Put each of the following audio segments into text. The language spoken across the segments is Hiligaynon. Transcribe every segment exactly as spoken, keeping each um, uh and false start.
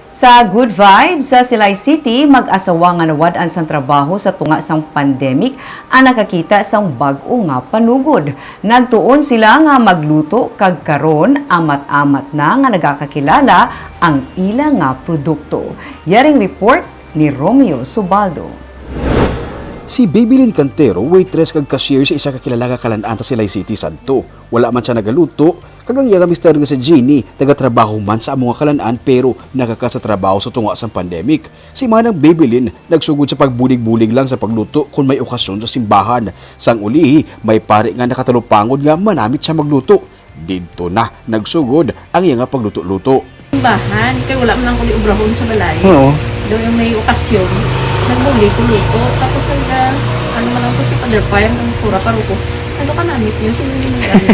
Sa Good Vibes sa Silay City, mag-asawa nga nawad-an sang trabaho sa tunga sang pandemic ang nakakita sang bag-o nga panugod. Nagtuon sila nga magluto kag karon amat-amat na nga nagakakilala ang ila nga produkto. Yaring report ni Romeo Subaldo. Si Babylin Cantero, waitress kag cashier sa isa ka kilala nga kalan-an sa Silay City sadto. Wala man siya nagaluto, kag ang iya nga mister nga si Jeannie nagatrabaho man sa amo nga kalan-an pero nagaka sa trabaho sa tunga sang pandemic. Si Manang Babylin nagsugod sa pagbulig-bulig lang sa pagluto kon may okasyon sa simbahan. Sang ulihi, may pari nga nakatalupangod nga manamit siya magluto. Didto na nagsugod ang iya nga pagluto-luto. Simbahan, kay wala man lang uli obrahon sa balay. Oo. Daw yung may okasyon, nagmuli ko luto. Tapos nag, ano man lang po si Father Payang ng Pura Paruko. Ano ka namit niyo? Sino yung nag-ano?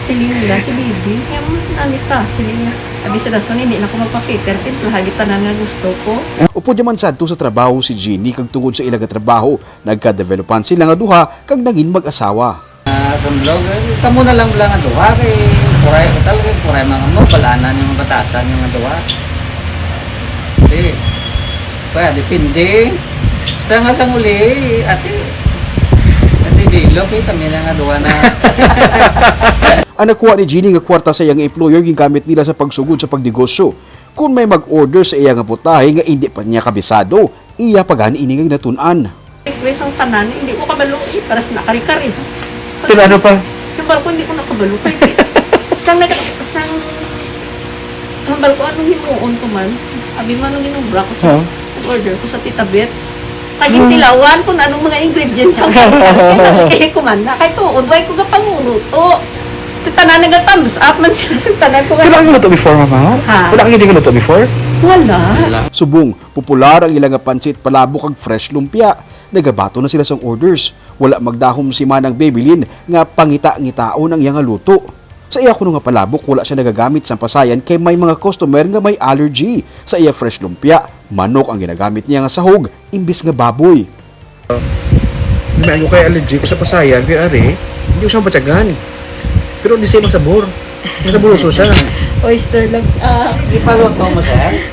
Sino yung nila? Si Bibi. Kaya mo namit ka. Sino yung abi sa dason, hindi na ako magpa-cater. Timplaha gitanan nga gusto ko. Upod naman sadto sa trabaho si Jeannie kag tungod sa ila nga trabaho, nagka-developan sila nga duha kag nangin mag-asawa. Ah, kung vlog, eh, kamo na lang lang ang duha kay puray ko talaga, puray mga mo, balanan yung batasan yung duha. Di. Kaya depende. Basta nga sa muli, ate, ate Dilo, eh, kami na nga duha na. Ang nakuha ni Jeannie nga kwarta sa iyang employer gingamit nila sa pagsugod sa pagnegosyo. Kung may mag-order sa iya nga putahe nga indi pa niya kabisado, iya pa gani ini nga ginatun-an. Request ang tanan, hindi ko kabalo eh, para sa nakari-kari. Pero ano pa? Yung barko, hindi ko nakabalo. Kaya di, sang nag, sang, ang barko, anong himuon ko man? Abi man, anong ginubra ko sa, Oo. order ko sa Tita Bets. Kaging tilawan kung anong mga ingredients ang kaya ko man na. Kaya tuod, why ko kapanguruto? Tanan nag-thumbs up man sila sa tanan ko. Wala kang luto before, mama? Ha? Wala kang luto before? Wala. Subong, popular ang ila nga pansit palabok kag fresh lumpia. Nagabaton na sila sang orders. Wala magdahom si Manang Babylin nga pangita-ngitaon ang iya nga luto. Sa iya kuno nga palabok, wala siya nagagamit sang pasayan kay may mga customer nga may allergy. Sa iya fresh lumpia, manok ang ginagamit niya nga sahog imbis nga baboy. May ano kay allergy ko sa pasayan, kay are, hindi ko siya mapatyagan. Pero di siya masabor. Masabuloso siya. Oyster lang. Ah, Ipaluto mo, sir?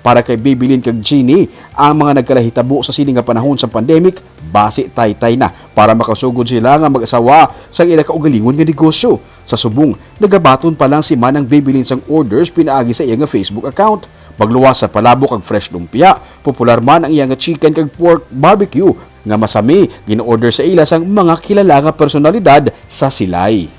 Para kay Babylin kag Jeannie, ang mga nagkalahitabo sa sini nga panahon sa pandemic, basi taytay na para makasugod sila nga mag-asawa sa ila kaugalingon nga negosyo. Sa subong, nagabaton pa lang si Manang Babylin sang orders pinaagi sa iya nga Facebook account. Magluwas sa palabok kag fresh lumpia, popular man ang iya nga chicken kag pork barbecue nga masami, gin-order sa ila sang mga kilala nga personalidad sa Silay.